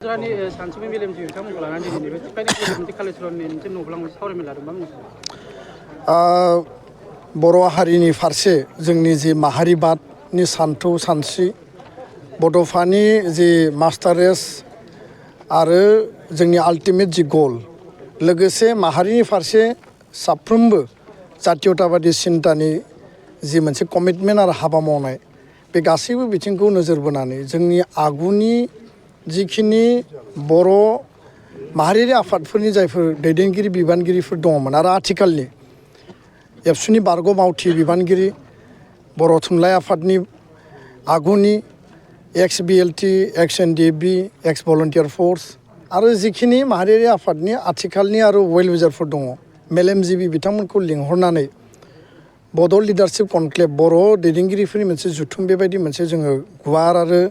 बर' हारिनि फारसे जोंनि जि माहारिबादनि सानथौ सानस्रि बड'फानि जि मास्टार रेस आरो जोंनि आल्टिमेट जि गल लोगोसे माहारिनि फारसे साफ्रोमबो जातीयताबादि सिन्तानि जि मोनसे कमिटमेन्ट आरो हाबा मावनाय बे गासैबो बिथिंखौ नोजोर बोनानै जोंनि आगुनि जिखिनि बर' माहारियारि आफादफोरनि जायफोर दैदेनगिरि बिबानगिरिफोर दङमोन आरो आथिखालनि एबसुनि बारग' मावथि बिबानगिरि बर' थुनलाइ आफादनि आगुनि एक्स BLT एक्स NDFB एक्स भलन्टियार फर्स आरो जिखिनि माहारियारि आफादनि आथिखालनि आरो वेल विजारफोर दङ मेलेमजिबि बिथांमोनखौ लिंहरनानै बड' लिडारशिप कनक्लेभ बर' दैदेनगिरिफोरनि मोनसे जुथुम बेबायदि मोनसे जोङो गुवार आरो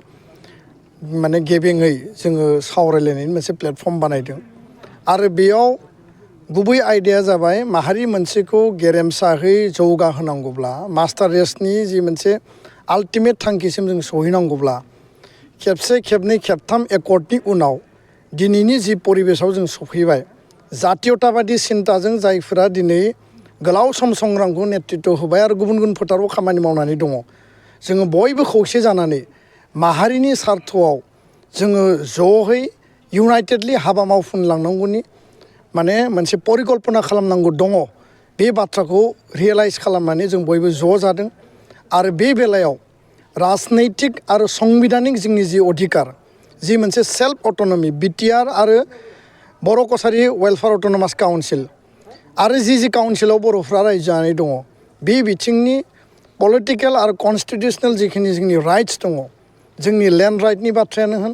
माने गेबेङै जोङो सावरायलायनायनि मोनसे प्लेटफर्म बानायदों आरो बेयाव गुबै आयदाया जाबाय माहारि मोनसेखौ गेरेमसाहै जौगाहोनांगौब्ला मास्टार रेसनि जि मोनसे आल्टिमेट थांखिसिम जों सहैनांगौब्ला खेबसे खेबनै खेबथाम एकर्डनि उनाव दिनैनि जि परिबेसाव जों सफैबाय जातीयताबादि सिन्ताजों जायफोरा दिनै गोलाव सम संग्रामखौ नेतृत्व होबाय आरो गुबुन गुबुन फोथाराव खामानि मावनानै दङ जोङो बयबो खौसे जानानै माहारिनि सार्थआव जोङो ज'है इउनाइटेडलि हाबा मावफुंलांनांगौनि माने मोनसे परिकल्पना खालामनांगौ दङ बे बाथ्राखौ रियेलाइज खालामनानै जों बयबो ज' जादों आरो बे बेलायाव राजनैतिक आरो संबिधानिक जोंनि जि अधिकार जि मोनसे सेल्फ अट'नमि BTR आरो बर' कसारि वेलफेयार अट'नमास काउन्सिल आरो जि काउन्सिलाव बर'फ्रा रायजो जानानै दङ बे बिथिंनि पलिटिकेल आरो कनस्टिटिउसनेल जिखिनि जोंनि राइट्स दङ जोंनि लेन्ड राइटनि बाथ्रायानो होन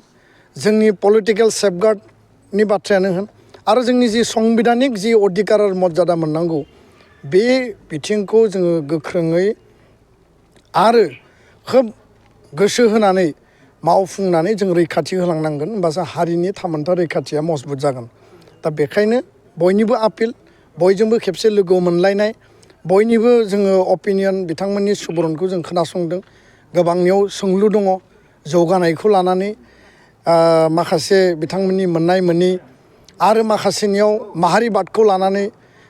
जोंनि पलिटिकेल सेफगार्डनि बाथ्रायानो होन आरो जोंनि जि संबिधानिक जि अधिकार आरो मर्यादा मोननांगौ बे बिथिंखौ जोङो गोख्रोङै आरो खोब गोसो होनानै मावफुंनानै जों रैखाथि होलांनांगोन होमबासो हारिनि थामोनथा रैखाथिया मजबुत जागोन दा बेखायनो बयनिबो आपिल बयजोंबो खेबसे लोगो मोनलायनाय बयनिबो जोङो अपिनियन बिथांमोननि सुबुरुनखौ जों खोनासंदों गोबांनियाव सोंलु दङ जौगानायखौ लानानै माखासे बिथांमोननि मोननाय मोनि आरो माखासेनियाव माहारिबादखौ लानानै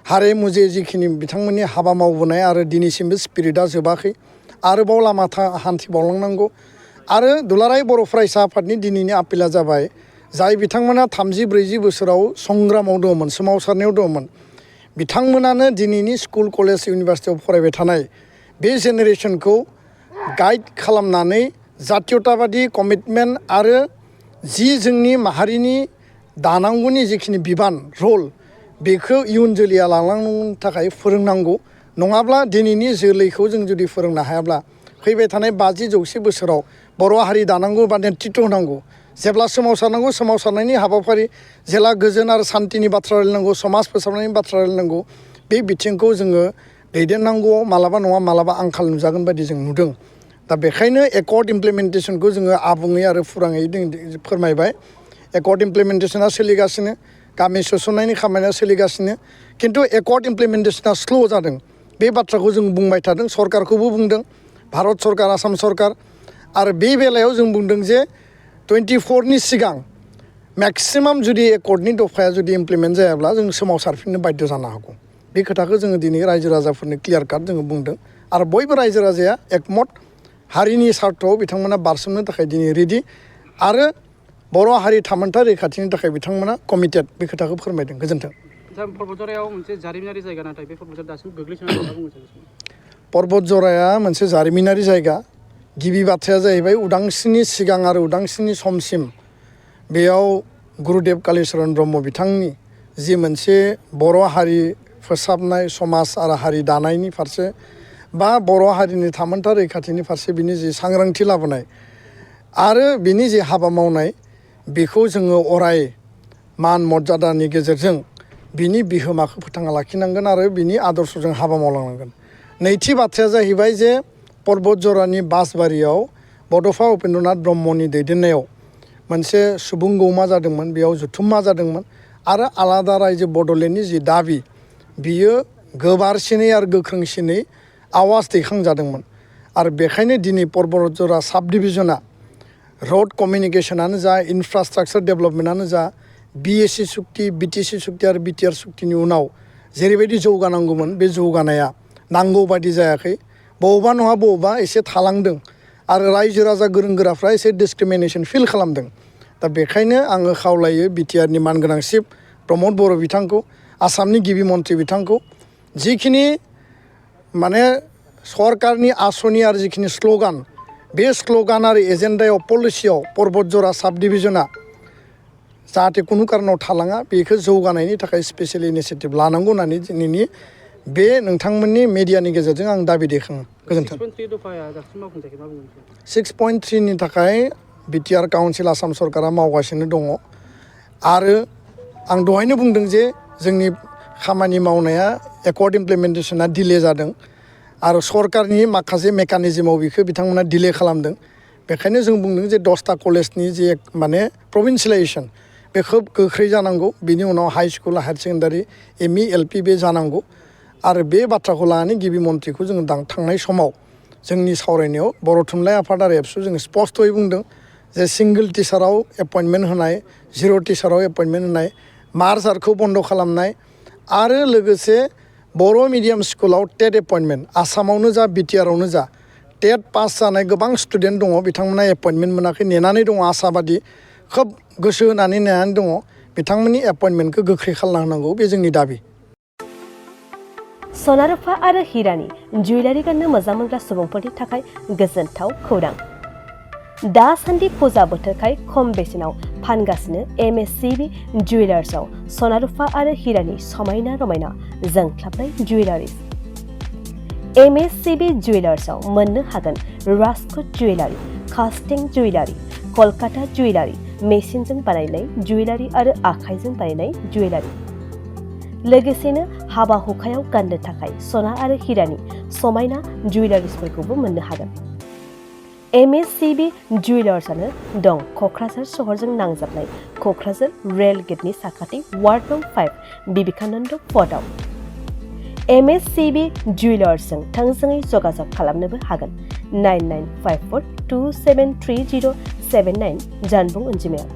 हारे मुजे जिखिनि बिथांमोननि हाबा मावबोनाय आरो दिनैसिमबो स्पिरिटआ जोबाखै आरोबाव लामा हान्थिबावलांनांगौ आरो दुलाराय बर' फरायसा आफादनि दिनैनि आपिला जाबाय जाय बिथांमोना 30-40 बोसोराव संग्रामाव दङमोन सोमावसारनायाव दङमोन बिथांमोनानो दिनैनि स्कुल कलेज इउनिभारसिटियाव फरायबाय थानाय बे जेनेरेसनखौ गाइड खालामनानै जातीयताबादि कमिटमेन्ट आरो जि जोंनि माहारिनि दानांगौनि जिखिनि बिबान रल बेखौ इयुन जोलैया लांनांगौनि थाखाय फोरोंनांगौ नङाब्ला दिनैनि जोलैखौ जों जुदि फोरोंनो हायाब्ला फैबाय थानाय 50-100 बोसोराव बर' हारि दानांगौ बा नेतृत्व होनांगौ जेब्ला सोमावसारनांगौ सोमावसारनायनि हाबाफारि जेला गोजोन आरो सान्तिनि बाथ्रा रायलायनांगौ समाज फोसाबनायनि बाथ्रा रायलायनांगौ बे बिथिंखौ जोङो दैदेननांगौआव मालाबा नङा मालाबा आंखाल नुजागोन बायदि जों नुदों दा बेखायनो एकर्ड इमप्लिमेन्टेसनखौ जोङो आबुङै आरो फुराङै फोरमायबाय एकर्ड इमप्लिमेन्टेसना सोलिगासिनो गामि सोसननायनि खामानिया सोलिगासिनो खिन्थु एकर्ड इमप्लिमेन्टेसना स्ल' जादों बे बाथ्राखौ जों बुंबाय थादों सरकारखौबो बुंदों भारत सरकार आसाम सरकार आरो बे बेलायाव जों बुंदों जे 24नि सिगां मेक्सिमाम जुदि एकर्डनि दफाया जुदि इमप्लिमेन्ट जायाब्ला जों सोमावसारफिननो बाध्य जानो हागौ बे खोथाखौ जोङो दिनै रायजो राजाफोरनो क्लियार काट जोङो बुंदों आरो बयबो रायजो राजाया एकमत हारिनि सार्थआव बिथांमोना बारसोमनो थाखाय दिनै रेडि आरो बर' हारि थामोनथा रैखाथिनि थाखाय बिथांमोना कमिटेड बे खोथाखौ फोरमायदों गोजोन्थों पर्बत जरायाव मोनसे जारिमिनारि जायगा नाथाय बे पर्बत जरा दासिम गोग्लैसोनानै दं पर्बत जराया मोनसे जारिमिनारि जायगा गिबि बाथ्राया जाहैबाय उदांस्रिनि सिगां आरो उदांस्रिनि समसिम बेयाव गुरुदेव कालिचरन ब्रह्म बिथांनि जि मोनसे बर' हारि फोसाबनाय समाज आरो हारि दानायनि फारसे बा बर' हारिनि थामोनथा रैखाथिनि फारसे बिनि जि सांग्रांथि लाबोनाय आरो बिनि जि हाबा मावनाय बेखौ जोङो अराय मान मर्यादानि गेजेरजों बिनि बिहोमाखौ फोथांना लाखिनांगोन आरो बिनि आदर्शजों हाबा मावलांनांगोन नैथि बाथ्राया जाहैबाय जे पर्बत जरानि बासबारियाव बड'फा उपेन्द्रनाथ ब्रह्मनि दैदेननायाव मोनसे सुबुं गौमा जादोंमोन बेयाव जुथुम्मा जादोंमोन आरो आलादा रायजो बड'लेण्डनि जि दाबि बियो गोबारसिनै आरो गोख्रोंसिनै आवाज दैखांजादोंमोन आरो बेखायनो दिनै पर्बत जरा साब डिभिजना रोड कमिउनिकेशनानो जा इनफ्रास्ट्राक्चार डेभेलपमेन्टआनो जा BSc सुक्ति BTC सुक्ति आरो BTR सुक्तिनि उनाव जेरैबायदि जौगानांगौमोन बे जौगानाया नांगौ बादि जायाखै बबेबा नङा बबेबा एसे थालांदों आरो रायजो राजा गोरों गोराफ्रा एसे डिसक्रिमिनेसन फिल खालामदों दा बेखायनो आङो खावलायो BTRनि मानगोनां चिफ प्रमद बर' बिथांखौ आसामनि गिबि मन्थ्रि बिथांखौ जिखिनि माने सरकारनि आसनि आरो जिखिनि स्ल'गान बे स्ल'गान आरो एजेन्डायाव पलिसियाव पर्बत जरा साब डिभिजना जाहाथे कुनु कारनाव थालाङा बेखौ जौगानायनि थाखाय स्पेसियेल इनिशिएटिभ लानांगौ होननानै दिनैनि बे नोंथांमोननि मेडियानि गेजेरजों आं दाबि दैखाङो गोजोन्थों 6.3 नि थाखाय BTR काउन्सिल आसाम सरकारा मावगासिनो दङ आरो आं दहायनो बुंदों जे जोंनि खामानि मावनाया एकर्ड इमप्लिमेन्टेसना डिले जादों आरो सरकारनि माखासे मेकानिजमाव बेखौ बिथांमोना डिले खालामदों बेखायनो जों बुंदों जे 10टा कलेजनि जे माने प्रभिन्सियेलाइजेसन बे खोब गोख्रै जानांगौ बिनि उनाव high school higher secondary ME LP बे जानांगौ आरो बे बाथ्राखौ लानानै गिबि मन्थ्रिखौ जोङो थांनाय समाव जोंनि सावरायनायाव बर' थुनलाइ आफाद आरो एबसु जोङो स्पष्टयै बुंदों जे सिंगोल टिचाराव एपइन्टमेन्ट होनाय 0 टिचाराव एपइन्टमेन्ट होनाय मार्जारखौ बन्द खालामनाय आरो लोगोसे बर' मिडियाम स्कुलाव टेट एपइन्टमेन्ट आसामावनो जा BTRआवनो जा टेट पास जानाय गोबां स्टुडेन्ट दङ बिथांमोना एपइन्टमेन्ट मोनाखै नेनानै दङ आसाबादि खोब गोसो होनानै नेनानै दङ बिथांमोननि एपइन्टमेन्टखौ गोख्रै खालामना होनांगौ बे जोंनि दाबि सना रुफा आरो हिरानि जुवेलारि गाननो मोजां मोनग्रा सुबुंफोरनि थाखाय गोजोनथाव खौरां दासान्दि फुजा बोथोरखाय खम बेसेनाव फानगासिनो MSCB जुवेलार्सआव सना रुफा आरो हिरानि समायना रमायना जोंख्लाबनाय जुवेलारिस MSCB जुवेलार्सआव मोननो हागोन राजकोट जुवेलारि कास्टिं जुवेलारि कलकाता जुवेलारि मेसिनजों बानायनाय जुवेलारि आरो आखाइजों बानायनाय जुवेलारि लोगोसेनो हाबा हुखायाव गाननो थाखाय सना आरो हिरानि समायना जुवेलारिसफोरखौबो मोननो हागोन MSCB जुवेलार्सआनो दं क'क्राझार सहरजों नांजाबनाय क'क्राझार रेल गेटनि साखाथि वार्ड नं 5 बिबेकानन्द फर्टआव MSCB जुवेलार्सजों थोंजोङै जगाजग खालामनोबो हागोन 9954273079 जानबुं अनजिमायाव